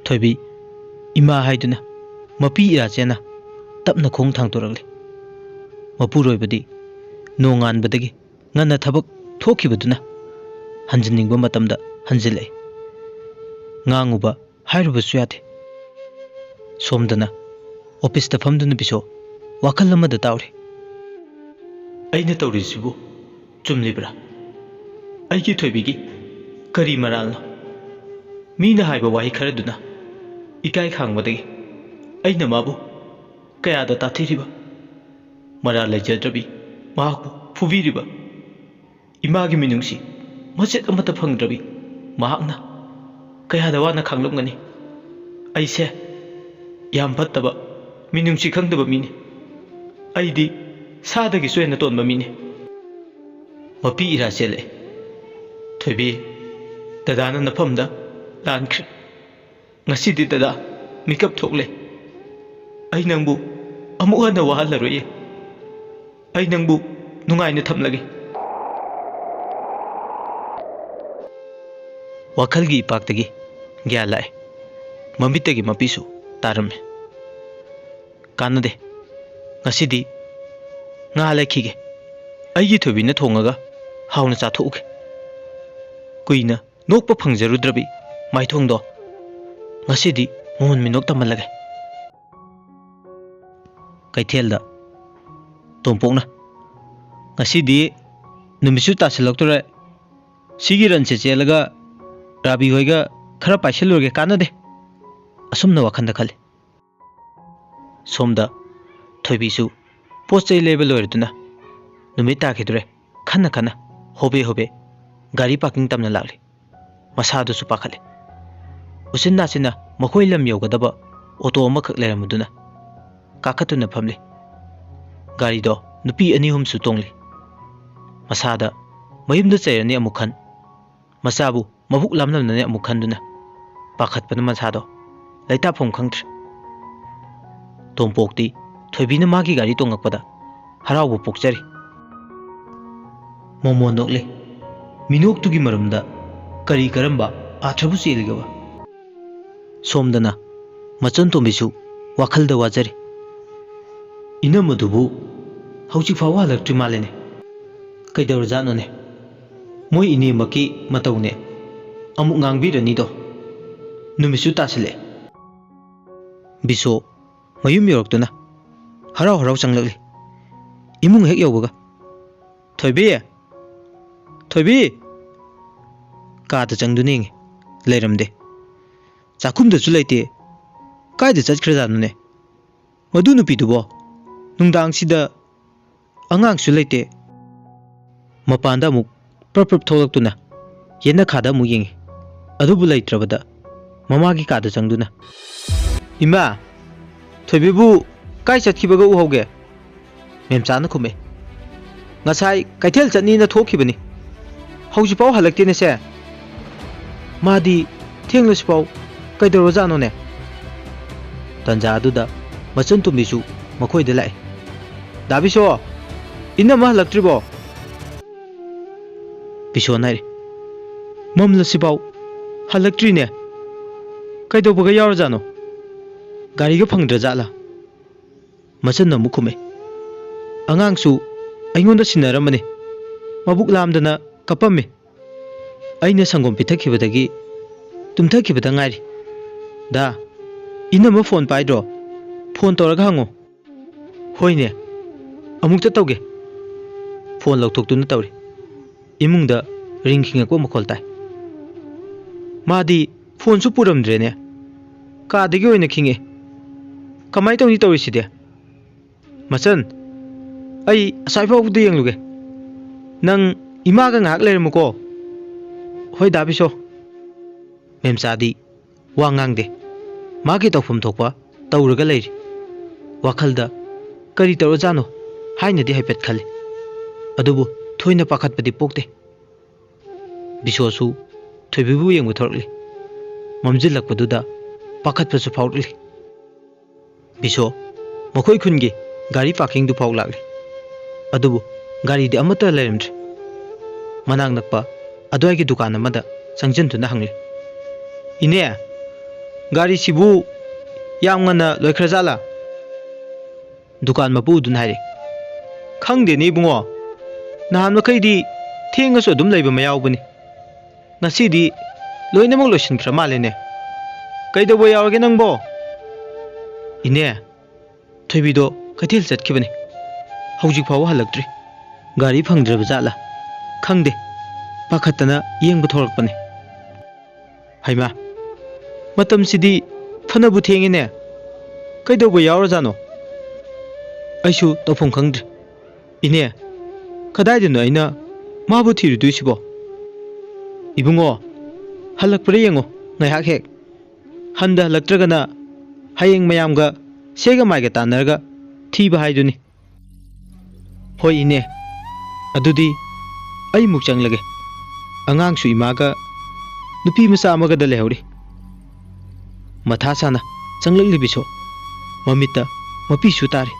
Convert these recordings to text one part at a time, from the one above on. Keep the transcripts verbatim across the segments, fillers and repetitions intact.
ꯊꯣꯏꯕꯤ, ꯏꯃꯥ ꯍꯥꯏꯗꯨꯅ ꯃꯄꯤ ꯏꯔꯥ ꯆꯦꯟꯅ ꯇꯞꯅ ꯈꯣꯡ ꯊꯥꯡꯗꯣꯔꯛꯂꯤ꯫ ꯃꯄꯨꯔꯣꯏꯕꯗꯤ ꯅꯣꯡꯉꯥꯟꯕꯗꯒꯤ ꯉꯟꯅ ꯊꯕꯛ ꯊꯣꯛꯈꯤꯕꯗꯨꯅ ꯍꯟꯖꯤꯟꯅꯤꯡꯕ ꯃꯇꯝꯗ ꯍꯟꯖꯤꯜꯂꯛꯏ꯫ ꯉꯥꯡꯉꯨꯕ ꯍꯥꯏꯔꯨꯕꯁꯨ ꯌꯥꯗꯦ꯫ ꯁꯣꯝꯗꯅ ꯑꯣꯐꯤꯁꯇ ꯐꯝꯗꯨꯅ ꯕꯤꯁꯣ ꯋꯥꯈꯜ ꯑꯃꯗ ꯇꯥꯎꯔꯤ꯫ ꯑꯩꯅ ꯇꯧꯔꯤꯁꯤꯕꯨ ꯆꯨꯝꯂꯤꯕ꯭ꯔꯥ? ꯑꯩꯒꯤ ꯊꯣꯏꯕꯤꯒꯤ ꯀꯔꯤ ꯃꯔꯥꯜꯅꯣ? ꯃꯤꯅ ꯍꯥꯏꯕ ꯋꯥꯍꯩ ꯈꯔꯗꯨꯅ ꯏꯀꯥꯏ ꯈꯥꯡꯕꯗꯒꯤ ꯑꯩꯅ ꯃꯥꯕꯨ ꯀꯌꯥꯗ ꯇꯥꯊꯤꯔꯤꯕ? ꯃꯔꯥꯜ ꯂꯩꯖꯗ꯭ꯔꯕꯤ ꯃꯍꯥꯛꯄꯨ ꯐꯨꯕꯤꯔꯤꯕ? ꯏꯃꯥꯒꯤ ꯃꯤꯅꯨꯡꯁꯤ ꯃꯆꯦꯠ ꯑꯃꯠꯇ ꯐꯪꯗ꯭ꯔꯕꯤ ꯃꯍꯥꯛꯅ ꯀꯌꯥꯗ ꯋꯥꯅ ꯈꯥꯡꯂꯝꯒꯅꯤ꯫ ꯑꯩꯁꯦ ꯌꯥꯝ ꯐꯠꯇꯕ, ꯃꯤꯅꯨꯡꯁꯤ ꯈꯪꯗꯕ ꯃꯤꯅꯤ꯫ ꯑꯩꯗꯤ ꯁꯥꯗꯒꯤꯁꯨ ꯍꯦꯟꯅ ꯇꯣꯟꯕ ꯃꯤꯅꯤ꯫ ꯃꯄꯤ ꯏꯔꯥ ꯆꯦꯜꯂꯛꯑꯦ꯫ ꯊꯣꯏꯕꯤ, ꯗꯗꯥꯅ ꯅꯐꯝꯗ ꯂꯥꯟꯈ꯭ꯔꯦ꯫ ꯉꯁꯤꯗꯤ ꯗꯗꯥ ꯃꯤꯀꯞ ꯊꯣꯛꯂꯦ꯫ ꯑꯩ ꯅꯪꯕꯨ ꯑꯃꯨꯛ ꯍꯟꯅ ꯋꯥꯍꯜꯂꯔꯣꯏꯌꯦ꯫ ꯑꯩ ꯅꯪꯕꯨ ꯅꯨꯡꯉꯥꯏꯅ ꯊꯝꯂꯒꯦ꯫ ꯋꯥꯈꯜꯒꯤ ꯏꯄꯥꯛꯇꯒꯤ ꯒ꯭ꯌꯥꯟ ꯂꯥꯛꯑꯦ꯫ ꯃꯃꯤꯠꯇꯒꯤ ꯃꯄꯤꯁꯨ ꯇꯥꯔꯝꯃꯦ꯫ ꯀꯥꯟꯅꯗꯦ꯫ ꯉꯁꯤꯗꯤ ꯉꯥ ꯂꯩꯈꯤꯒꯦ꯫ ꯑꯩꯒꯤ ꯊꯣꯏꯕꯤꯅ ꯊꯣꯡꯉꯒ ꯍꯥꯎꯅ ꯆꯥꯊꯣꯛꯎꯒꯦ꯫ ꯀꯨꯏꯅ ꯅꯣꯛꯄ ꯐꯪꯖꯔꯨꯗ꯭ꯔꯕꯤ ꯃꯥꯏꯊꯣꯡꯗꯣ ꯉꯁꯤꯗꯤ ꯃꯃꯣꯟ ꯃꯤꯅꯣꯛ ꯇꯝꯍꯜꯂꯒꯦ꯫ ꯀꯩꯊꯦꯜꯗ ꯇꯣꯝꯄꯣꯛꯅ, "ꯉꯁꯤꯗꯤ ꯅꯨꯃꯤꯠꯁꯨ ꯇꯥꯁꯤꯜꯂꯛꯇꯣꯔꯦ꯫ ꯁꯤꯒꯤ ꯔꯟꯁꯦ ꯆꯦꯜꯂꯒ ꯔꯥꯕꯤ ꯍꯣꯏꯒ ꯈꯔ ꯄꯥꯏꯁꯤꯜꯂꯨꯔꯒꯦ, ꯀꯥꯟꯅꯗꯦ"꯫ ꯑꯁꯨꯝꯅ ꯋꯥꯈꯜꯗ ꯈꯜꯂꯤ꯫ ꯁꯣꯝꯗ ꯊꯣꯏꯕꯤꯁꯨ ꯄꯣꯠ ꯆꯩ ꯂꯩꯕ ꯂꯣꯏꯔꯗꯨꯅ ꯅꯨꯃꯤꯠ ꯇꯥꯈꯤꯗ꯭ꯔꯦ ꯈꯟꯅ ꯈꯟꯅ ꯍꯣꯕꯦ ꯍꯣꯕꯦ ꯒꯥꯔꯤ ꯄꯥꯔꯀꯤꯡ ꯇꯝꯅ ꯂꯥꯛꯂꯤ꯫ ꯃꯁꯥꯗꯨꯁꯨ ꯄꯥꯈꯠꯂꯤ꯫ ꯎꯆꯤꯟ ꯅꯥꯆꯤꯟꯅ ꯃꯈꯣꯏ ꯂꯝ ꯌꯧꯒꯗꯕ ꯑꯣꯇꯣ ꯑꯃꯈꯛ ꯂꯩꯔꯝꯕꯗꯨꯅ ꯀꯥꯈꯠꯇꯨꯅ ꯐꯝꯂꯤ꯫ ꯒꯥꯔꯤꯗꯣ ꯅꯨꯄꯤ ꯑꯅꯤ ꯑꯍꯨꯝꯁꯨ ꯇꯣꯡꯂꯤ꯫ ꯃꯁꯥꯗ ꯃꯌꯨꯝꯗ ꯆꯩꯔꯅꯤ ꯑꯃꯨꯛ ꯈꯟ, ꯃꯆꯥꯕꯨ ꯃꯕꯨꯛ ꯂꯥꯝꯂꯝꯅꯅꯤ ꯑꯃꯨꯛ ꯈꯟꯗꯨꯅ ꯄꯥꯈꯠꯄꯅ ꯃꯁꯥꯗꯣ ꯂꯩꯇꯥꯐꯝ ꯈꯪꯗ꯭ꯔꯦ꯫ ꯇꯣꯝꯄꯣꯛꯇꯤ ꯊꯣꯏꯕꯤꯅ ꯃꯥꯒꯤ ꯒꯥꯔꯤ ꯇꯣꯡꯉꯛꯄꯗ ꯍꯔꯥꯎꯕ ꯄꯣꯛꯆꯔꯤ꯫ ꯃꯣꯃꯣꯟ ꯅꯣꯛꯂꯤ꯫ ꯃꯤꯅꯣꯛꯇꯨꯒꯤ ꯃꯔꯨꯝꯗ ꯀꯔꯤ ꯀꯔꯝꯕ ꯑꯥꯊ꯭ꯔꯕꯨ ꯆꯦꯜꯂꯤꯒꯕ? ꯁꯣꯝꯗꯅ ꯃꯆꯟ ꯇꯣꯝꯕꯤꯁꯨ ꯋꯥꯈꯜꯗ ꯋꯥꯖꯔꯤ꯫ ꯏꯅꯝꯃꯗꯨꯕꯨ ꯍꯧꯖꯤꯛ ꯐꯥꯎꯕ ꯍꯜꯂꯛꯇ꯭ꯔꯤ ꯃꯥꯜꯂꯦꯅꯦ꯫ ꯀꯩꯗꯧꯔꯖꯥꯠꯅꯣꯅꯦ? ꯃꯣꯏ ꯏꯅꯦꯃꯛꯀꯤ ꯃꯇꯧꯅꯦ꯫ ꯑꯃꯨꯛ ꯉꯥꯡꯕꯤꯔꯅꯤꯗꯣ꯫ ꯅꯨꯃꯤꯠꯁꯨ ꯇꯥꯁꯤꯜꯂꯛꯑꯦ꯫ ꯕꯤꯁꯣ ꯃꯌꯨꯝ ꯌꯧꯔꯛꯇꯨꯅ ꯍꯔꯥꯎ ꯍꯔꯥꯎ ꯆꯪꯂꯛꯂꯤ꯫ ꯏꯃꯨꯡ ꯍꯦꯛ ꯌꯧꯕꯒ, "ꯊꯣꯏꯕꯤ! ꯊꯣꯏꯕꯤ!" ꯀꯥꯗ ꯆꯪꯗꯨꯅ ꯌꯦꯡꯉꯤ꯫ ꯂꯩꯔꯝꯗꯦ꯫ ꯆꯥꯛꯈꯨꯝꯗꯁꯨ ꯂꯩꯇꯦ꯫ ꯀꯥꯏꯗ ꯆꯠꯈ꯭ꯔꯖꯥꯠꯅꯣꯅꯦ? ꯃꯗꯨ ꯅꯨꯄꯤꯗꯨꯕꯣ? ꯅꯨꯡꯗꯥꯡꯁꯤꯗ ꯑꯉꯥꯡꯁꯨ ꯂꯩꯇꯦ꯫ ꯃꯄꯥꯟꯗ ꯑꯃꯨꯛ ꯄ꯭ꯔꯞ ꯄ꯭ꯔꯞ ꯊꯣꯛꯂꯛꯇꯨꯅ ꯌꯦꯅꯈꯥꯗ ꯑꯃꯨꯛ ꯌꯦꯡꯉꯤ꯫ ꯑꯗꯨꯕꯨ ꯂꯩꯇ꯭ꯔꯕꯗ ꯃꯃꯥꯒꯤ ꯀꯥꯗ ꯆꯪꯗꯨꯅ, "ꯏꯃꯥ, ꯊꯣꯏꯕꯤꯕꯨ ꯀꯥꯏ ꯆꯠꯈꯤꯕꯒ ꯎꯍꯧꯒꯦ?" ꯃꯦꯝꯆꯥꯅ ꯈꯨꯝꯃꯦ꯫ "ꯉꯁꯥꯏ ꯀꯩꯊꯦꯜ ꯆꯠꯅꯤꯅ ꯊꯣꯛꯈꯤꯕꯅꯤ꯫ ꯍꯧꯖꯤꯛꯐꯥꯎ ꯍꯜꯂꯛꯇꯦꯅꯦ ꯁꯦ꯫ ꯃꯥꯗꯤ ꯊꯦꯡꯂꯁꯤꯐꯥꯎ ꯀꯩꯗꯧꯔꯖꯥꯠꯅꯣꯅꯦ?" ꯇꯟꯖꯥ ꯑꯗꯨꯗ ꯃꯆꯟ ꯇꯣꯝꯕꯤꯁꯨ ꯃꯈꯣꯏꯗ ꯂꯥꯛꯑꯦ꯫ "ꯗꯥ ꯕꯤꯁꯣ, ꯏꯅꯝꯃ ꯍꯜꯂꯛꯇ꯭ꯔꯤꯕꯣ?" ꯕꯤꯁꯣꯅ ꯍꯥꯏꯔꯦ꯫ "ꯃꯝꯂꯁꯤꯐꯥꯎ ꯍꯜꯂꯛꯇ꯭ꯔꯤꯅꯦ꯫ ꯀꯩꯗꯧꯕꯒ ꯌꯥꯎꯔꯖꯥꯠꯅꯣ? ꯒꯥꯔꯤꯒ ꯐꯪꯗ꯭ꯔꯖꯥꯠꯂꯥ?" ꯃꯆꯟꯅ ꯑꯃꯨꯛ ꯈꯨꯝꯃꯦ꯫ "ꯑꯉꯥꯡꯁꯨ ꯑꯩꯉꯣꯟꯗ ꯁꯤꯟꯅꯔꯝꯕꯅꯤ꯫ ꯃꯕꯨꯛ ꯂꯥꯝꯗꯅ ꯀꯞꯄꯝꯃꯤ꯫ ꯑꯩꯅ ꯁꯪꯒꯣꯝ ꯄꯤꯊꯛꯈꯤꯕꯗꯒꯤ ꯇꯨꯝꯊꯈꯤꯕꯗ ꯉꯥꯏꯔꯤ꯫ ꯗꯥ, ꯏꯅꯝꯃ ꯐꯣꯟ ꯄꯥꯏꯗ꯭ꯔꯣ? ꯐꯣꯟ ꯇꯧꯔꯒ ꯍꯪꯉꯣ꯫" "ꯍꯣꯏꯅꯦ, ꯑꯃꯨꯛꯇ ꯇꯧꯒꯦ꯫" ꯐꯣꯟ ꯂꯧꯊꯣꯛꯇꯨꯅ ꯇꯧꯔꯤ꯫ ꯏꯃꯨꯡꯗ ꯔꯤꯡ ꯈꯤꯡꯉꯛꯄ ꯃꯈꯣꯜ ꯇꯥꯏ꯫ ꯃꯥꯗꯤ ꯐꯣꯟꯁꯨ ꯄꯨꯔꯝꯗ꯭ꯔꯦꯅꯦ꯫ ꯀꯥꯗꯒꯤ ꯑꯣꯏꯅ ꯈꯤꯡꯉꯛꯑꯦ꯫ ꯀꯃꯥꯏ ꯇꯧꯅꯤ ꯇꯧꯔꯤꯁꯤꯗꯤ? "ꯃꯆꯟ, ꯑꯩ ꯑꯁ꯭ꯋꯥꯏ ꯐꯥꯎꯕꯗ ꯌꯦꯡꯂꯨꯒꯦ꯫ ꯅꯪ ꯏꯃꯥꯒ ꯉꯥꯏꯍꯥꯛ ꯂꯩꯔꯝꯃꯨꯀꯣ꯫" "ꯍꯣꯏ, ꯗꯥ ꯕꯤꯁꯣ꯫" ꯃꯦꯝꯆꯥꯗꯤ ꯋꯥ ꯉꯥꯡꯗꯦ꯫ ꯃꯥꯒꯤ ꯇꯧꯐꯝ ꯊꯣꯛꯄ ꯇꯧꯔꯒ ꯂꯩꯔꯤ꯫ ꯋꯥꯈꯜꯗ "ꯀꯔꯤ ꯇꯧꯔꯖꯥꯠꯅꯣ?" ꯍꯥꯏꯅꯗꯤ ꯍꯥꯏꯐꯦꯠ ꯈꯜꯂꯤ꯫ ꯑꯗꯨꯕꯨ ꯊꯣꯏꯅ ꯄꯥꯈꯠꯄꯗꯤ ꯄꯣꯛꯇꯦ꯫ ꯕꯤꯁꯣꯁꯨ ꯊꯣꯏꯕꯤꯕꯨ ꯌꯦꯡꯕ ꯊꯣꯔꯛꯂꯤ꯫ ꯃꯝꯁꯤꯜꯂꯛꯄꯗꯨꯗ ꯄꯥꯈꯠꯄꯁꯨ ꯐꯥꯎꯔꯛꯂꯤ꯫ ꯕꯤꯁꯣ ꯃꯈꯣꯏ ꯈꯨꯟꯒꯤ ꯒꯥꯔꯤ ꯄꯥꯔꯀꯤꯡꯗꯨ ꯐꯥꯎ ꯂꯥꯛꯂꯤ꯫ ꯑꯗꯨꯕꯨ ꯒꯥꯔꯤꯗꯤ ꯑꯃꯠꯇ ꯂꯩꯔꯝꯗ꯭ꯔꯦ꯫ ꯃꯅꯥꯛ ꯅꯛꯄ ꯑꯗꯨꯋꯥꯏꯒꯤ ꯗꯨꯀꯥꯟ ꯑꯃꯗ ꯆꯪꯁꯤꯟꯗꯨꯅ ꯍꯪꯂꯤ, "ꯏꯅꯦ, ꯒꯥꯔꯤꯁꯤꯕꯨ ꯌꯥꯝ ꯉꯟꯅ ꯂꯣꯏꯈ꯭ꯔꯖꯥꯠꯂꯥ? ꯗꯨꯀꯥꯟ ꯃꯄꯨꯗꯨꯅ ꯍꯥꯏꯔꯦ, "ꯈꯪꯗꯦꯅꯦ ꯏꯕꯨꯡꯉꯣ, ꯅꯍꯥꯟ ꯃꯈꯩꯗꯤ ꯊꯦꯡꯉꯁꯨ ꯑꯗꯨꯝ ꯂꯩꯕ ꯃꯌꯥꯎꯕꯅꯤ꯫ ꯉꯁꯤꯗꯤ ꯂꯣꯏꯅꯃꯛ ꯂꯣꯏꯁꯤꯟꯈ꯭ꯔ ꯃꯥꯜꯂꯦꯅꯦ꯫ ꯀꯩꯗꯧꯕ ꯌꯥꯎꯔꯒꯦ ꯅꯪꯕꯣ?" "ꯏꯅꯦ, ꯊꯣꯏꯕꯤꯗꯣ ꯀꯩꯊꯦꯜ ꯆꯠꯈꯤꯕꯅꯤ꯫ ꯍꯧꯖꯤꯛ ꯐꯥꯎꯕ ꯍꯜꯂꯛꯇ꯭ꯔꯤ꯫ ꯒꯥꯔꯤ ꯐꯪꯗ꯭ꯔꯕ ꯖꯥꯠꯂꯥ? ꯈꯪꯗꯦ꯫ ꯄꯥꯈꯠꯇꯅ ꯌꯦꯡꯕ ꯊꯣꯛꯂꯛꯄꯅꯤ꯫" "ꯍꯩꯃꯥ, ꯃꯇꯝꯁꯤꯗꯤ ꯐꯅꯕꯨ ꯊꯦꯡꯉꯤꯅꯦ꯫ ꯀꯩꯗꯧꯕ ꯌꯥꯎꯔꯖꯥꯠꯅꯣ? ꯑꯩꯁꯨ ꯇꯧꯐꯝ ꯈꯪꯗ꯭ꯔꯦ꯫ ꯏꯅꯦ, ꯀꯗꯥꯏꯗꯅꯣ ꯑꯩꯅ ꯃꯥꯕꯨ ꯊꯤꯔꯨꯗꯣꯏꯁꯤꯕꯣ? ꯏꯕꯨꯡꯉꯣ, ꯍꯜꯂꯛꯄ꯭ꯔꯥ ꯌꯦꯡꯉꯣ ꯉꯥꯏꯍꯥꯛ ꯍꯦꯛ꯫ ꯍꯟꯗ ꯍꯜꯂꯛꯇ꯭ꯔꯒꯅ ꯍꯌꯦꯡ ꯃꯌꯥꯝꯒ ꯁꯦꯒ ꯃꯥꯏꯒ ꯇꯥꯟꯅꯔꯒ ꯊꯤꯕ ꯍꯥꯏꯗꯨꯅꯤ꯫" "ꯍꯣꯏ ꯏꯅꯦ, ꯑꯗꯨꯗꯤ ꯑꯩꯃꯨꯛ ꯆꯪꯂꯒꯦ꯫ ꯑꯉꯥꯡꯁꯨ ꯏꯃꯥꯒ ꯅꯨꯄꯤ ꯃꯆꯥ ꯑꯃꯒꯗ ꯂꯩꯍꯧꯔꯤ꯫" ꯃꯊꯥ ꯁꯥꯅ ꯆꯪꯂꯛꯂꯤꯕꯤꯁꯨ ꯃꯃꯤꯠꯇ ꯃꯄꯤꯁꯨ ꯇꯥꯔꯤ꯫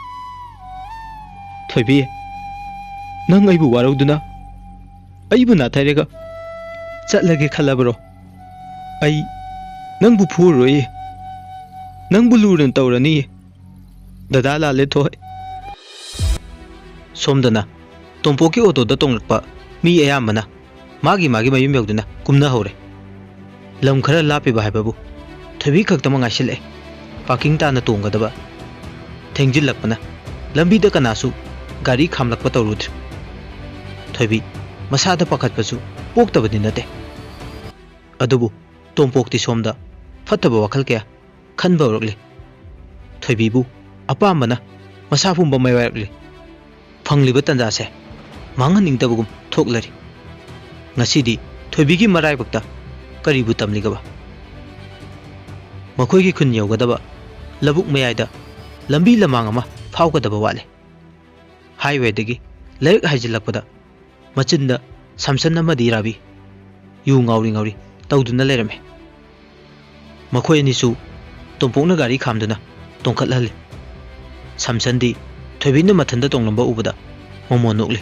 "ꯊꯣꯏꯕꯤ, ꯅꯪ ꯑꯩꯕꯨ ꯋꯥꯔꯧꯗꯨꯅ ꯑꯩꯕꯨ ꯅꯥꯊꯩꯔꯒ ꯆꯠꯂꯒꯦ ꯈꯜꯂꯕꯔꯣ? ꯑꯩ ꯅꯪꯕꯨ ꯐꯨꯔꯔꯣꯏꯌꯦ꯫ ꯅꯪꯕꯨ ꯂꯨꯅ ꯇꯧꯔꯅꯤꯌꯦ꯫ ꯗꯗꯥ ꯂꯥꯂꯦꯊꯣꯏ꯫" ꯁꯣꯝꯗꯅ ꯇꯣꯝꯄꯣꯛꯀꯤ ꯑꯣꯇꯣꯗ ꯇꯣꯡꯂꯛꯄ ꯃꯤ ꯑꯌꯥꯝꯕꯅ ꯃꯥꯒꯤ ꯃꯥꯒꯤ ꯃꯌꯨꯝ ꯌꯧꯗꯨꯅ ꯀꯨꯝꯅꯍꯧꯔꯦ꯫ ꯂꯝ ꯈꯔ ꯂꯥꯞꯄꯤꯕ ꯍꯥꯏꯕꯕꯨ ꯊꯣꯏꯕꯤ ꯈꯛꯇꯃꯛ ꯉꯥꯏꯁꯤꯜꯂꯛꯑꯦ꯫ ꯄꯥꯔꯀꯤꯡ ꯇꯥꯅ ꯇꯣꯡꯒꯗꯕ ꯊꯦꯡꯖꯤꯜꯂꯛꯄꯅ ꯂꯝꯕꯤꯗ ꯀꯅꯥꯁꯨ ꯒꯥꯔꯤ ꯈꯥꯝꯂꯛꯄ ꯇꯧꯔꯨꯗ꯭ꯔꯦ꯫ ꯊꯣꯏꯕꯤ ꯃꯁꯥꯗ ꯄꯥꯈꯠꯄꯁꯨ ꯄꯣꯛꯇꯕꯗꯤ ꯅꯠꯇꯦ꯫ ꯑꯗꯨꯕꯨ ꯇꯣꯝꯄꯣꯛꯇꯤ ꯁꯣꯝꯗ ꯐꯠꯇꯕ ꯋꯥꯈꯜ ꯀꯌꯥ ꯈꯟꯕ ꯍꯧꯔꯛꯂꯤ꯫ ꯊꯣꯏꯕꯤꯕꯨ ꯑꯄꯥꯝꯕꯅ ꯃꯁꯥ ꯄꯨꯝꯕ ꯃꯥꯏꯋꯥꯏꯔꯛꯂꯤ꯫ ꯐꯪꯂꯤꯕ ꯇꯥꯟꯖꯥꯁꯦ ꯃꯥꯡꯍꯟꯅꯤꯡꯗꯕꯒꯨꯝ ꯊꯣꯛꯂꯔꯤ꯫ ꯉꯁꯤꯗꯤ ꯊꯣꯏꯕꯤꯒꯤ ꯃꯔꯥꯏꯕꯛꯇ ꯀꯔꯤꯕꯨ ꯇꯝꯂꯤꯒꯕ? ꯃꯈꯣꯏꯒꯤ ꯈꯨꯟ ꯌꯧꯒꯗꯕ ꯂꯧꯕꯨꯛ ꯃꯌꯥꯏꯗ ꯂꯝꯕꯤ ꯂꯃꯥꯡ ꯑꯃ ꯐꯥꯎꯒꯗꯕ ꯋꯥꯠꯂꯤ꯫ ꯍꯥꯏꯋꯦꯗꯒꯤ ꯂꯩꯔꯛ ꯍꯥꯏꯖꯤꯜꯂꯛꯄꯗ ꯃꯆꯤꯟꯗ ꯁꯝꯁꯟ ꯑꯃꯗꯤ ꯔꯥꯕꯤ ꯌꯨ ꯉꯥꯎꯔꯤ ꯉꯥꯎꯔꯤ ꯇꯧꯗꯨꯅ ꯂꯩꯔꯝꯃꯤ꯫ ꯃꯈꯣꯏ ꯑꯅꯤꯁꯨ ꯇꯣꯝꯄꯣꯛꯅ ꯒꯥꯔꯤ ꯈꯥꯝꯗꯨꯅ ꯇꯣꯡꯈꯠꯍꯜꯂꯤ꯫ ꯁꯝꯁꯟꯗꯤ ꯊꯣꯏꯕꯤꯅ ꯃꯊꯟꯇ ꯇꯣꯡꯂꯝꯕ ꯎꯕꯗ ꯃꯃꯣꯟ ꯅꯣꯛꯂꯤ꯫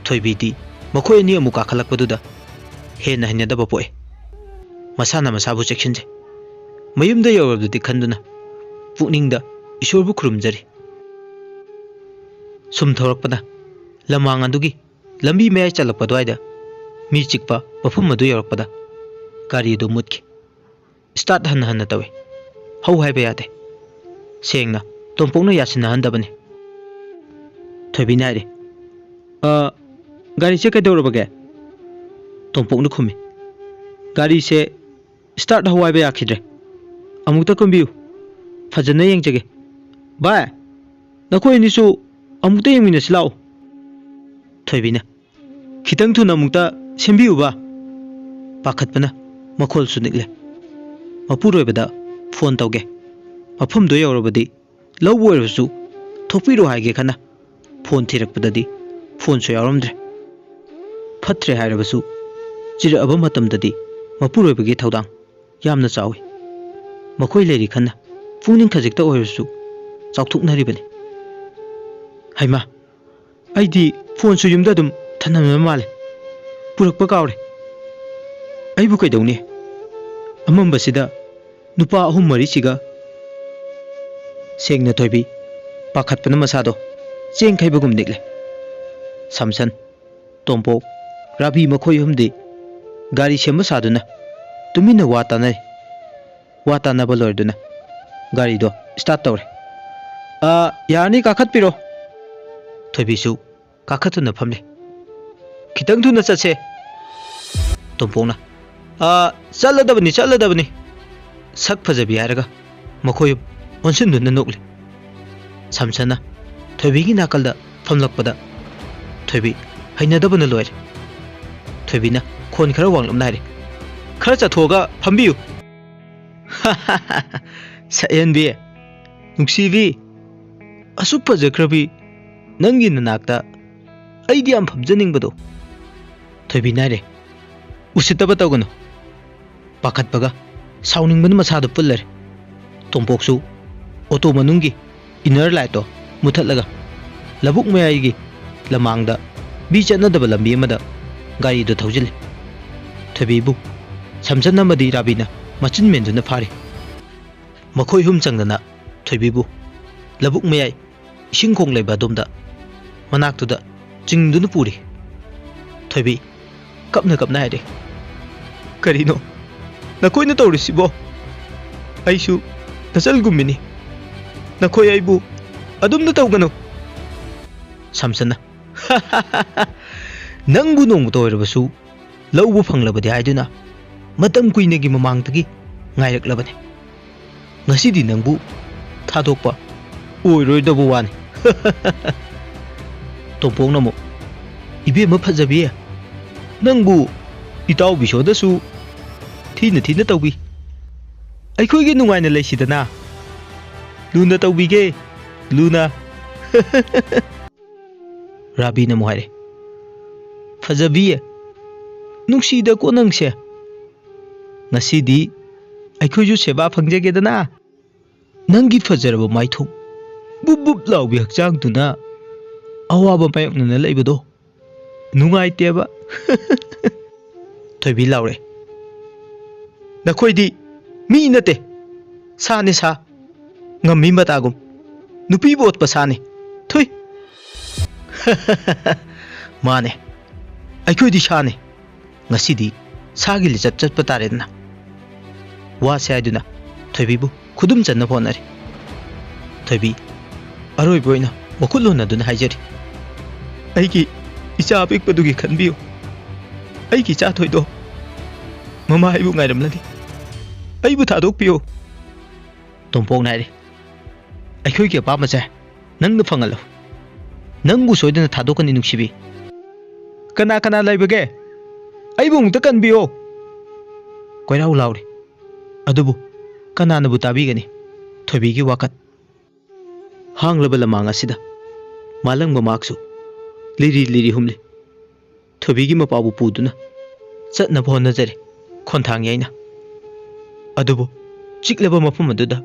ꯊꯣꯏꯕꯤꯗꯤ ꯃꯈꯣꯏ ꯑꯅꯤ ꯑꯃꯨꯛ ꯀꯥꯈꯠꯂꯛꯄꯗꯨꯗ ꯍꯦꯟꯅ ꯍꯩꯅꯗꯕ ꯄꯣꯛꯏ꯫ ꯃꯁꯥꯅ ꯃꯁꯥꯕꯨ ꯆꯦꯛꯁꯤꯟꯖꯩ꯫ ꯃꯌꯨꯝꯗ ꯌꯧꯔꯕꯗꯤ ꯈꯟꯗꯨꯅ ꯄꯨꯛꯅꯤꯡꯗ ꯏꯁꯣꯔꯕꯨ ꯈꯨꯔꯨꯝꯖꯔꯤ꯫ ꯁꯨꯝ ꯊꯧꯔꯛꯄꯗ ꯂꯃꯥꯡ ꯑꯗꯨꯒꯤ ꯂꯝꯕꯤ ꯃꯌꯥꯏ ꯆꯜꯂꯛꯄ ꯑꯗꯨꯋꯥꯏꯗ ꯃꯤ ꯆꯤꯛꯄ ꯃꯐꯝ ꯑꯗꯨ ꯌꯧꯔꯛꯄꯗ ꯒꯥꯔꯤ ꯑꯗꯨ ꯃꯨꯠꯈꯤ꯫ ꯁ꯭ꯇꯥꯔꯠ ꯍꯟꯅ ꯍꯟꯅ ꯇꯧꯏ꯫ ꯍꯧ ꯍꯥꯏꯕ ꯌꯥꯗꯦ꯫ ꯁꯦꯡꯅ ꯇꯣꯝꯄꯣꯛꯅ ꯌꯥꯁꯤꯟꯅꯍꯟꯗꯕꯅꯤ꯫ ꯊꯣꯏꯕꯤꯅ ꯍꯥꯏꯔꯤ, "ꯑ, ꯒꯥꯔꯤꯁꯦ ꯀꯩꯗꯧꯔꯕꯒꯦ?" ꯇꯣꯝꯄꯣꯛꯅ ꯈꯨꯝꯃꯤ, "ꯒꯥꯔꯤꯁꯦ ꯁ꯭ꯇꯥꯔꯠ ꯍꯧ ꯍꯥꯏꯕ ꯌꯥꯈꯤꯗ꯭ꯔꯦ꯫ ꯑꯃꯨꯛꯇ ꯀꯨꯝꯕꯤꯌꯨ꯫ ꯐꯖꯅ ꯌꯦꯡꯖꯒꯦ꯫ ꯚꯥꯏ, ꯅꯈꯣꯏ ꯑꯅꯤꯁꯨ ꯑꯃꯨꯛꯇ ꯌꯦꯡꯃꯤꯟꯅꯁꯤ ꯂꯥꯛꯎ꯫" ꯊꯣꯏꯕꯤꯅ, "ꯈꯤꯇꯪ ꯊꯨꯅ ꯑꯃꯨꯛꯇ ꯁꯦꯝꯕꯤꯌꯨꯕ꯫" ꯄꯥꯈꯠꯄꯅ ꯃꯈꯣꯜꯁꯨ ꯅꯤꯛꯂꯦ꯫ "ꯃꯄꯨꯔꯣꯏꯕꯗ ꯐꯣꯟ ꯇꯧꯒꯦ꯫ ꯃꯐꯝꯗꯣ ꯌꯧꯔꯕꯗꯤ ꯂꯧꯕ ꯑꯣꯏꯔꯕꯁꯨ ꯊꯣꯛꯄꯤꯔꯣ ꯍꯥꯏꯒꯦ ꯈꯟꯅ ꯐꯣꯟ ꯊꯤꯔꯛꯄꯗꯗꯤ ꯐꯣꯟꯁꯨ ꯌꯥꯎꯔꯝꯗ꯭ꯔꯦ꯫" ꯐꯠꯇ꯭ꯔꯦ ꯍꯥꯏꯔꯕꯁꯨ ꯆꯤꯔꯛꯑꯕ ꯃꯇꯝꯗꯗꯤ ꯃꯄꯨꯔꯣꯏꯕꯒꯤ ꯊꯧꯗꯥꯡ ꯌꯥꯝꯅ ꯆꯥꯎꯏ꯫ ꯃꯈꯣꯏ ꯂꯩꯔꯤ ꯈꯟꯅ ꯄꯨꯛꯅꯤꯡ ꯈꯖꯤꯛꯇ ꯑꯣꯏꯔꯁꯨ ꯆꯥꯎꯊꯣꯛꯅꯔꯤꯕꯅꯤ꯫ ꯍꯩꯃꯥ, ꯑꯩꯗꯤ ꯐꯣꯟꯁꯨ ꯌꯨꯝꯗ ꯑꯗꯨꯝ ꯊꯝꯂꯝꯕ ꯃꯥꯜꯂꯦ꯫ ꯄꯨꯔꯛꯄ ꯀꯥꯎꯔꯦ꯫ ꯑꯩꯕꯨ ꯀꯩꯗꯧꯅꯤ? ꯑꯃꯝꯕꯁꯤꯗ ꯅꯨꯄꯥ ꯑꯍꯨꯝ ꯃꯔꯤꯁꯤꯒ꯫ ꯁꯦꯡꯅ ꯊꯣꯏꯕꯤ ꯄꯥꯈꯠꯄꯅ ꯃꯁꯥꯗꯣ ꯆꯦꯡ ꯈꯩꯕꯒꯨꯝ ꯅꯤꯛꯂꯦ꯫ ꯁꯝꯁꯟ, ꯇꯣꯝꯄꯣꯛ, ꯔꯥꯕꯤ ꯃꯈꯣꯏ ꯑꯍꯨꯝꯗꯤ ꯒꯥꯔꯤ ꯁꯦꯝꯕ ꯁꯥꯗꯨꯅ ꯇꯨꯃꯤꯟꯅ ꯋꯥ ꯇꯥꯅꯔꯤ꯫ ꯋꯥ ꯇꯥꯅꯕ ꯂꯣꯏꯔꯗꯨꯅ ꯒꯥꯔꯤꯗꯣ ꯁ꯭ꯇꯥꯔꯠ ꯇꯧꯔꯦ꯫ "ꯑ, ꯌꯥꯔꯅꯤ, ꯀꯥꯈꯠꯄꯤꯔꯣ꯫" ꯊꯣꯏꯕꯤꯁꯨ ꯀꯥꯈꯠꯇꯨꯅ ꯐꯝꯂꯦ꯫ "ꯈꯤꯇꯪ ꯊꯨꯅ ꯆꯠꯁꯦ꯫" ꯇꯣꯝꯄꯣꯛꯅ, "ꯑ, ꯆꯠꯂꯗꯕꯅꯤ, ꯆꯠꯂꯗꯕꯅꯤ꯫" ꯁꯛ ꯐꯖꯕꯤ ꯍꯥꯏꯔꯒ ꯃꯈꯣꯏ ꯑꯣꯟꯁꯤꯟꯗꯨꯅ ꯅꯣꯛꯂꯤ꯫ ꯁꯝꯁꯟꯅ ꯊꯣꯏꯕꯤꯒꯤ ꯅꯥꯀꯜꯗ ꯐꯝꯂꯛꯄꯗ ꯊꯣꯏꯕꯤ ꯍꯩꯅꯗꯕꯅ ꯂꯣꯏꯔꯦ꯫ ꯊꯣꯏꯕꯤꯅ ꯈꯣꯟ ꯈꯔ ꯋꯥꯡꯂꯞꯅ ꯍꯥꯏꯔꯦ, "ꯈꯔ ꯆꯠꯊꯣꯛꯑꯒ ꯐꯝꯕꯤꯌꯨ꯫" "ꯁꯛꯍꯦꯟꯕꯤ, ꯅꯨꯡꯁꯤꯕꯤ, ꯑꯁꯨꯛ ꯐꯖꯈ꯭ꯔꯕꯤ ꯅꯪꯒꯤ ꯅꯅꯥꯛꯇ ꯑꯩꯗꯤ ꯌꯥꯝ ꯐꯝꯖꯅꯤꯡꯕꯗꯣ꯫" ꯊꯣꯏꯕꯤꯅ ꯍꯥꯏꯔꯦ, "ꯎꯁꯤꯠꯇꯕ ꯇꯧꯒꯅꯨ꯫" ꯄꯥꯈꯠꯄꯒ ꯁꯥꯎꯅꯤꯡꯕꯅ ꯃꯁꯥꯗꯨ ꯄꯨꯜꯂꯔꯦ꯫ ꯇꯣꯝꯄꯣꯛꯁꯨ ꯑꯣꯇꯣ ꯃꯅꯨꯡꯒꯤ ꯏꯟꯅꯔ ꯂꯥꯏꯠꯇꯣ ꯃꯨꯊꯠꯂꯒ ꯂꯧꯕꯨꯛ ꯃꯌꯥꯏꯒꯤ ꯂꯃꯥꯡꯗ ꯃꯤ ꯆꯠꯅꯗꯕ ꯂꯝꯕꯤ ꯑꯃꯗ ꯒꯥꯔꯤꯗꯨ ꯊꯧꯖꯤꯜꯂꯤ꯫ ꯊꯣꯏꯕꯤꯕꯨ ꯁꯝꯁꯟ ꯑꯃꯗꯤ ꯔꯥꯕꯤꯅ ꯃꯆꯤꯟ ꯃꯦꯟꯗꯨꯅ ꯐꯥꯔꯤ꯫ ꯃꯈꯣꯏ ꯑꯍꯨꯝ ꯆꯪꯗꯅ ꯊꯣꯏꯕꯤꯕꯨ ꯂꯧꯕꯨꯛ ꯃꯌꯥꯏ ꯏꯁꯤꯡ ꯈꯣꯡ ꯂꯩꯕ ꯑꯗꯣꯝꯗ ꯃꯅꯥꯛꯇꯨꯗ ꯆꯤꯡꯗꯨꯅ ꯄꯨꯔꯤ꯫ ꯊꯣꯏꯕꯤ ꯀꯞꯅ ꯀꯞꯅ ꯍꯥꯏꯔꯦ, "ꯀꯔꯤꯅꯣ ꯅꯈꯣꯏꯅ ꯇꯧꯔꯤꯁꯤꯕꯣ? ꯑꯩꯁꯨ ꯅꯆꯜꯒꯨꯝꯕꯤꯅꯤ꯫ ꯅꯈꯣꯏ ꯑꯩꯕꯨ ꯑꯗꯨꯝꯅ ꯇꯧꯒꯅꯨ꯫" ꯁꯥꯝꯁꯟꯅ, "ꯅꯪꯕꯨ ꯅꯣꯡꯃꯇ ꯑꯣꯏꯔꯕꯁꯨ ꯂꯧꯕ ꯐꯪꯂꯕꯗꯤ ꯍꯥꯏꯗꯨꯅ ꯃꯇꯝ ꯀꯨꯏꯅꯒꯤ ꯃꯃꯥꯡꯗꯒꯤ ꯉꯥꯏꯔꯛꯂꯕꯅꯤ꯫ ꯉꯁꯤꯗꯤ ꯅꯪꯕꯨ ꯊꯥꯗꯣꯛꯄ ꯑꯣꯏꯔꯣꯏꯗꯕ ꯋꯥꯅꯤ꯫" ꯇꯣꯝꯄꯣꯛꯅ ꯑꯃꯨꯛ, "ꯏꯕꯦꯝꯃ ꯐꯖꯕꯤ, ꯅꯪꯕꯨ ꯏꯇꯥꯎꯕꯤꯁꯣꯗꯁꯨ ꯊꯤꯅ ꯊꯤꯅ ꯇꯧꯕꯤ꯫ ꯑꯩꯈꯣꯏꯒꯤ ꯅꯨꯡꯉꯥꯏꯅ ꯂꯩꯁꯤꯗꯅ꯫ ꯂꯨꯅ ꯇꯧꯕꯤꯒꯦ, ꯂꯨꯅ꯫" ꯔꯥꯕꯤꯅ ꯑꯃꯨꯛ ꯍꯥꯏꯔꯦ, "ꯐꯖꯕꯤ, ꯅꯨꯡꯁꯤꯗꯀꯣ ꯅꯪꯁꯦ꯫ ꯉꯁꯤꯗꯤ ꯑꯩꯈꯣꯏꯁꯨ ꯁꯦꯕꯥ ꯐꯪꯖꯒꯦꯗꯅ꯫ ꯅꯪꯒꯤ ꯐꯖꯔꯕ ꯃꯥꯏꯊꯣꯡ, ꯕꯨꯞ ꯕꯨꯞ ꯂꯥꯎꯕꯤ ꯍꯛꯆꯥꯡꯗꯨꯅ ꯑꯋꯥꯕ ꯃꯥꯌꯣꯛꯅꯅ ꯂꯩꯕꯗꯣ ꯅꯨꯡꯉꯥꯏꯇꯦꯕ꯫" ꯊꯣꯏꯕꯤ ꯂꯥꯎꯔꯦ, "ꯅꯈꯣꯏꯗꯤ ꯃꯤ ꯅꯠꯇꯦ, ꯁꯥꯅꯤ ꯁꯥ꯫ ꯉꯝꯃꯤ ꯃꯇꯥꯒꯨꯝ꯫ ꯅꯨꯄꯤꯕꯨ ꯑꯣꯠꯄ ꯁꯥꯅꯤ꯫ ꯊꯨꯏ꯫" "ꯃꯥꯅꯦ, ꯑꯩꯈꯣꯏꯗꯤ ꯁꯥꯅꯤ꯫ ꯉꯁꯤꯗꯤ ꯁꯥꯒꯤ ꯂꯤꯆꯠ ꯆꯠꯄ ꯇꯥꯔꯦꯗꯅ꯫" ꯋꯥꯁꯦ ꯍꯥꯏꯗꯨꯅ ꯊꯣꯏꯕꯤꯕꯨ ꯈꯨꯗꯨꯝ ꯆꯟꯅꯕ ꯍꯣꯠꯅꯔꯤ꯫ ꯊꯣꯏꯕꯤ ꯑꯔꯣꯏꯕ ꯑꯣꯏꯅ ꯃꯈꯨꯠ ꯍꯣꯟꯅꯗꯨꯅ ꯍꯥꯏꯖꯔꯤ, "ꯑꯩꯒꯤ ꯏꯆꯥ ꯑꯄꯤꯛꯄꯗꯨꯒꯤ ꯈꯟꯕꯤꯌꯨ꯫ ꯑꯩꯒꯤ ꯏꯆꯥ ꯊꯣꯏꯗꯣ ꯃꯃꯥ ꯑꯩꯕꯨ ꯉꯥꯏꯔꯝꯂꯅꯤ꯫ ꯑꯩꯕꯨ ꯊꯥꯗꯣꯛꯄꯤꯌꯨ꯫" ꯇꯣꯝꯄꯣꯛꯅ ꯍꯥꯏꯔꯤ, "ꯑꯩꯈꯣꯏꯒꯤ ꯑꯄꯥꯝꯕꯁꯦ ꯅꯪꯅ ꯐꯪꯍꯜꯂꯨ꯫ ꯅꯪꯕꯨ ꯁꯣꯏꯗꯅ ꯊꯥꯗꯣꯛꯀꯅꯤ ꯅꯨꯡꯁꯤꯕꯤ꯫ ꯀꯅꯥ ꯀꯅꯥ ꯂꯩꯕꯒꯦ? ꯑꯩꯕꯨ ꯑꯃꯨꯛꯇ ꯀꯟꯕꯤꯌꯣ꯫" ꯀꯣꯏꯔꯥꯎ ꯂꯥꯎꯔꯤ꯫ ꯑꯗꯨꯕꯨ ꯀꯅꯥꯅꯕꯨ ꯇꯥꯕꯤꯒꯅꯤ? ꯊꯣꯏꯕꯤꯒꯤ ꯋꯥꯀꯠ꯫ ꯍꯥꯡꯂꯕ ꯂꯃꯥꯡ ꯑꯁꯤꯗ ꯃꯥꯂꯪꯕ ꯃꯍꯥꯛꯁꯨ ꯂꯤꯔꯤ ꯂꯤꯔꯤ ꯍꯨꯝꯂꯤ꯫ ꯊꯣꯏꯕꯤꯒꯤ ꯃꯄꯥꯕꯨ ꯄꯨꯗꯨꯅ ꯆꯠꯅꯕ ꯍꯣꯠꯅꯖꯔꯦ ꯈꯣꯟꯊꯥꯡ ꯌꯩꯅ꯫ ꯑꯗꯨꯕꯨ ꯆꯤꯛꯂꯕ ꯃꯐꯝ ꯑꯗꯨꯗ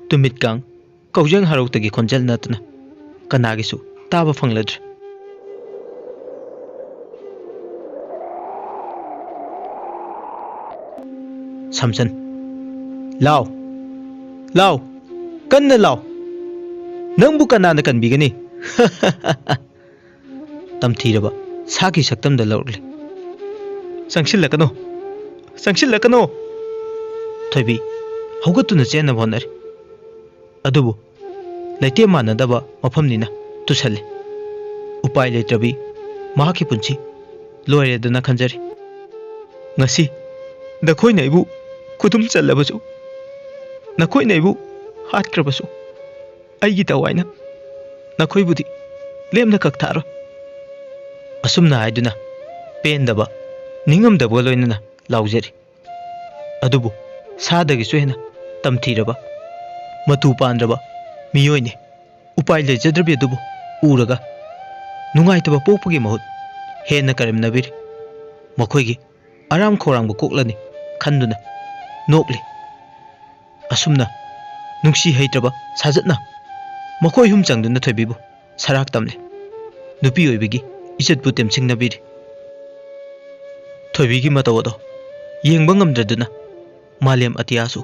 ꯇꯨꯃꯤꯠꯀꯥꯡ ꯀꯧꯖꯦꯡ ꯍꯔꯥꯎꯇꯒꯤ ꯈꯣꯟꯖꯦꯜ ꯅꯠꯇꯅ ꯀꯅꯥꯒꯤꯁꯨ ꯇꯥꯕ ꯐꯪꯂꯗ꯭ꯔꯦ꯫ ꯁꯥꯝꯁꯟ, "ꯂꯥꯎ, "ꯂꯥꯎ, ꯀꯟꯅ ꯂꯥꯎ, ꯅꯪꯕꯨ ꯀꯅꯥꯅ ꯀꯟꯕꯤꯒꯅꯤ?" ꯇꯝꯊꯤꯔꯕ ꯁꯥꯒꯤ ꯁꯛꯇꯝꯗ ꯂꯧꯔꯛꯂꯦ꯫ "ꯆꯪꯁꯤꯜꯂꯛꯀꯅꯨ, ꯆꯪꯁꯤꯜꯂꯛꯀꯅꯨ!" ꯊꯣꯏꯕꯤ ꯍꯧꯒꯠꯇꯨꯅ ꯆꯦꯟꯅꯕ ꯍꯣꯠꯅꯔꯤ꯫ ꯑꯗꯨꯕꯨ ꯂꯩꯇꯦꯝ ꯃꯥꯟꯅꯗꯕ ꯃꯐꯝꯅꯤꯅ ꯇꯨꯁꯜꯂꯦ꯫ ꯎꯄꯥꯏ ꯂꯩꯇ꯭ꯔꯕꯤ ꯃꯍꯥꯛꯀꯤ ꯄꯨꯟꯁꯤ ꯂꯣꯏꯔꯦꯗꯅ ꯈꯟꯖꯔꯤ꯫ "ꯉꯁꯤ ꯅꯈꯣꯏꯅ ꯑꯩꯕꯨ ꯈꯨꯗꯨꯝ ꯆꯜꯂꯕꯁꯨ, ꯅꯈꯣꯏꯅ ꯑꯩꯕꯨ ꯍꯥꯠꯈ꯭ꯔꯕꯁꯨ, ꯑꯩꯒꯤ ꯊꯋꯥꯏꯅ ꯅꯈꯣꯏꯕꯨꯗꯤ ꯂꯦꯝꯅ ꯀꯛꯊꯥꯔꯣꯏ"꯫ ꯑꯁꯨꯝꯅ ꯍꯥꯏꯗꯨꯅ ꯄꯦꯟꯗꯕ, ꯅꯤꯡꯉꯝꯗꯕꯒ ꯂꯣꯏꯅꯅ ꯂꯥꯎꯖꯔꯤ꯫ ꯑꯗꯨꯕꯨ ꯁꯥꯗꯒꯤꯁꯨ ꯍꯦꯟꯅ ꯇꯝꯊꯤꯔꯕ, ꯃꯇꯨ ꯄꯥꯟꯗ꯭ꯔꯕ ꯃꯤꯑꯣꯏꯅꯤ꯫ ꯎꯄꯥꯏ ꯂꯩꯖꯗ꯭ꯔꯕꯤ ꯑꯗꯨꯕꯨ ꯎꯔꯒ ꯅꯨꯡꯉꯥꯏꯇꯕ ꯄꯣꯛꯄꯒꯤ ꯃꯍꯨꯠ ꯍꯦꯟꯅ ꯀꯔꯦꯝꯅꯕꯤꯔꯤ꯫ ꯃꯈꯣꯏꯒꯤ ꯑꯔꯥꯝ ꯈꯧꯔꯥꯡꯕ ꯀꯣꯛꯂꯅꯤ ꯈꯟꯗꯨꯅ ꯅꯣꯛꯂꯤ꯫ ꯑꯁꯨꯝꯅ ꯅꯨꯡꯁꯤ ꯍꯩꯇ꯭ꯔꯕ ꯁꯥꯖꯠꯅ ꯃꯈꯣꯏ ꯑꯍꯨꯝ ꯆꯪꯗꯨꯅ ꯊꯣꯏꯕꯤꯕꯨ ꯁꯔꯥꯛ ꯇꯝꯂꯦ꯫ ꯅꯨꯄꯤ ꯑꯣꯏꯕꯒꯤ ꯏꯖꯠꯄꯨ ꯇꯦꯝꯁꯤꯡꯅꯕꯤꯔꯤ꯫ ꯊꯣꯏꯕꯤꯒꯤ ꯃꯇꯧ ꯑꯗꯣ ꯌꯦꯡꯕ ꯉꯝꯗ꯭ꯔꯗꯨꯅ ꯃꯥꯂꯦꯝ ꯑꯇꯤꯌꯥꯁꯨ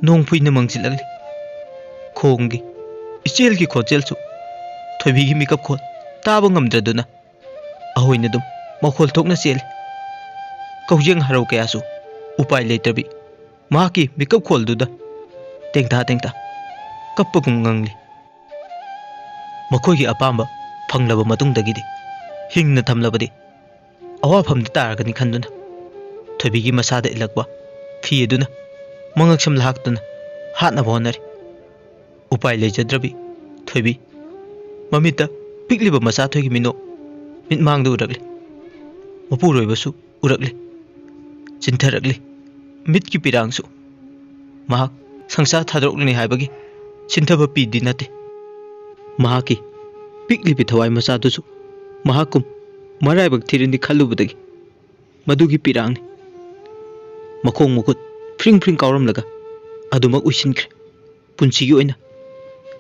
ꯅꯣꯡ ꯐꯨꯏꯅ ꯃꯪꯁꯤꯜꯂꯛꯂꯤ꯫ ꯈꯣꯡꯒꯤ ꯏꯆꯦꯜꯒꯤ ꯈꯣꯟꯖꯦꯜꯁꯨ ꯊꯣꯏꯕꯤꯒꯤ ꯃꯤꯀꯞ ꯈꯣꯜ ꯇꯥꯕ ꯉꯝꯗ꯭ꯔꯗꯨꯅ ꯑꯍꯣꯏꯅ ꯑꯗꯨꯝ ꯃꯈꯣꯜ ꯊꯣꯛꯅ ꯆꯦꯜꯂꯤ꯫ ꯀꯧꯖꯦꯡ ꯍꯔꯥꯎ ꯀꯌꯥꯁꯨ ꯎꯄꯥꯏ ꯂꯩꯇ꯭ꯔꯕꯤ ꯃꯍꯥꯛꯀꯤ ꯃꯤꯀꯞ ꯈꯣꯜꯗꯨꯗ ꯇꯦꯡꯊꯥ ꯇꯦꯡꯊꯥ ꯀꯞꯄꯒꯨꯝ ꯉꯪꯂꯤ꯫ ꯃꯈꯣꯏꯒꯤ ꯑꯄꯥꯝꯕ ꯐꯪꯂꯕ ꯃꯇꯨꯡꯗꯒꯤꯗꯤ ꯍꯤꯡꯅ ꯊꯝꯂꯕꯗꯤ ꯑꯋꯥꯐꯝꯗ ꯇꯥꯔꯒꯅꯤ ꯈꯟꯗꯨꯅ ꯊꯣꯏꯕꯤꯒꯤ ꯃꯁꯥꯗ ꯏꯜꯂꯛꯄ ꯐꯤ ꯑꯗꯨꯅ ꯃꯉꯛꯁꯝ ꯂꯍꯥꯛꯇꯨꯅ ꯍꯥꯠꯅꯕ ꯍꯣꯠꯅꯔꯤ꯫ ꯎꯄꯥꯏ ꯂꯩꯖꯗ꯭ꯔꯕꯤ ꯊꯣꯏꯕꯤ ꯃꯃꯤꯠꯇ ꯄꯤꯛꯂꯤꯕ ꯃꯆꯥꯊꯣꯏꯒꯤ ꯃꯤꯅꯣꯛ ꯃꯤꯠꯃꯥꯡꯗ ꯎꯔꯛꯂꯤ꯫ ꯃꯄꯨꯔꯣꯏꯕꯁꯨ ꯎꯔꯛꯂꯤ꯫ ꯆꯤꯟꯊꯔꯛꯂꯤ꯫ ꯃꯤꯠꯀꯤ ꯄꯤꯔꯥꯡꯁꯨ꯫ ꯃꯍꯥꯛ ꯁꯪꯁꯥꯔ ꯊꯥꯗꯣꯛꯂꯅꯤ ꯍꯥꯏꯕꯒꯤ ꯁꯤꯟꯊꯕ ꯄꯤꯗꯤ ꯅꯠꯇꯦ꯫ ꯃꯍꯥꯛꯀꯤ ꯄꯤꯛꯂꯤꯕꯤ ꯊꯋꯥꯏ ꯃꯆꯥꯗꯨꯁꯨ ꯃꯍꯥꯛꯀꯨꯝ ꯃꯔꯥꯏꯕꯛ ꯊꯤꯔꯅꯤ ꯈꯜꯂꯨꯕꯗꯒꯤ ꯃꯗꯨꯒꯤ ꯄꯤꯔꯥꯡꯅꯤ꯫ ꯃꯈꯣꯡ ꯃꯈꯨꯠ ꯐ꯭ꯔꯤꯡ ꯐ꯭ꯔꯤꯡ ꯀꯥꯎꯔꯝꯂꯒ ꯑꯗꯨꯃꯛ ꯎꯏꯁꯤꯟꯈ꯭ꯔꯦ꯫ ꯄꯨꯟꯁꯤꯒꯤ ꯑꯣꯏꯅ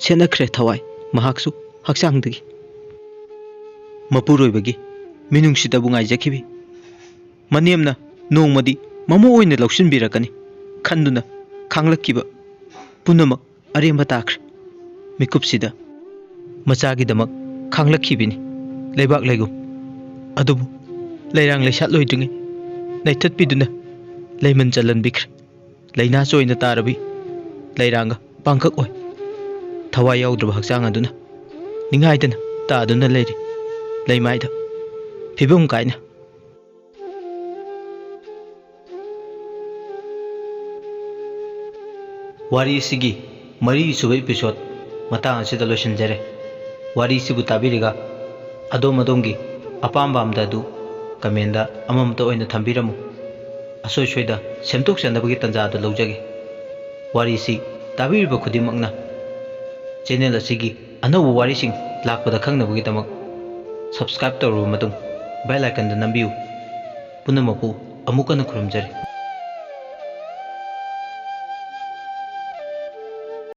ꯁꯦꯠꯅꯈ꯭ꯔꯦ ꯊꯋꯥꯏ ꯃꯍꯥꯛꯁꯨ ꯍꯛꯆꯥꯡꯗꯒꯤ꯫ ꯃꯄꯨꯔꯣꯏꯕꯒꯤ ꯃꯤꯅꯨꯡꯁꯤꯗꯕꯨ ꯉꯥꯏꯖꯈꯤꯕꯤ ꯃꯅꯦꯝꯅ ꯅꯣꯡꯃꯗꯤ ꯃꯃꯧ ꯑꯣꯏꯅ ꯂꯧꯁꯤꯟꯕꯤꯔꯛꯀꯅꯤ ꯈꯟꯗꯨꯅ ꯈꯥꯡꯂꯛꯈꯤꯕ ꯄꯨꯝꯅꯃꯛ ꯑꯔꯦꯝꯕ ꯇꯥꯈ꯭ꯔꯦ꯫ ꯃꯤꯀꯨꯞꯁꯤꯗ ꯃꯆꯥꯒꯤꯗꯃꯛ ꯈꯥꯡꯂꯛꯈꯤꯕꯅꯤ ꯂꯩꯕꯥꯛ ꯂꯩꯒꯨꯝ꯫ ꯑꯗꯨꯕꯨ ꯂꯩꯔꯥꯡ ꯂꯩꯁꯥꯠ ꯂꯣꯏꯗ꯭ꯔꯤꯉꯩ ꯅꯩꯊꯠꯄꯤꯗꯨꯅ ꯂꯩꯃꯟ ꯆꯜꯍꯟꯕꯤꯈ꯭ꯔꯦ꯫ ꯂꯥꯏꯅꯥ ꯆꯣꯏꯅ ꯇꯥꯔꯕꯤ ꯂꯩꯔꯥꯡꯒ ꯄꯥꯡꯈꯛ ꯑꯣꯏ꯫ ꯊꯋꯥꯏ ꯌꯥꯎꯗ꯭ꯔꯕ ꯍꯛꯆꯥꯡ ꯑꯗꯨꯅ ꯅꯤꯡꯍꯥꯏꯗꯅ ꯇꯥꯗꯨꯅ ꯂꯩꯔꯤ ꯂꯩꯃꯥꯏꯗ ꯐꯤꯕꯝ ꯀꯥꯏꯅ꯫ ꯋꯥꯔꯤꯁꯤꯒꯤ ꯃꯔꯤꯁꯨꯕ episode ꯃꯇꯥꯡ ꯑꯁꯤꯗ ꯂꯣꯏꯁꯤꯟꯖꯔꯦ꯫ ꯋꯥꯔꯤꯁꯤꯕꯨ ꯇꯥꯕꯤꯔꯒ ꯑꯗꯣꯝ ꯑꯗꯣꯝꯒꯤ ꯑꯄꯥꯝ ꯄꯥꯝꯗ ꯑꯗꯨ comment ꯑꯃꯃꯝꯇ ꯑꯣꯏꯅ ꯊꯝꯕꯤꯔꯝꯃꯨ꯫ ꯑꯁꯣꯏ ꯁꯣꯏꯗ ꯁꯦꯝꯗꯣꯛꯆꯅꯕꯒꯤ ꯇꯥꯟꯖꯥ ꯑꯗꯨ ꯂꯧꯖꯒꯦ꯫ ꯋꯥꯔꯤꯁꯤ ꯇꯥꯕꯤꯔꯤꯕ ꯈꯨꯗꯤꯡꯃꯛꯅ channel ꯑꯁꯤꯒꯤ ꯑꯅꯧꯕ ꯋꯥꯔꯤꯁꯤꯡ ꯂꯥꯛꯄꯗ ꯈꯪꯅꯕꯒꯤꯗꯃꯛ subscribe ꯇꯧꯔꯕ ꯃꯇꯨꯡ bell icon ꯗ ꯅꯝꯕꯤꯌꯨ꯫ ꯄꯨꯝꯅꯃꯛꯄꯨ ꯑꯃꯨꯛ ꯍꯟꯅ ꯈꯨꯔꯨꯝꯖꯔꯤ꯫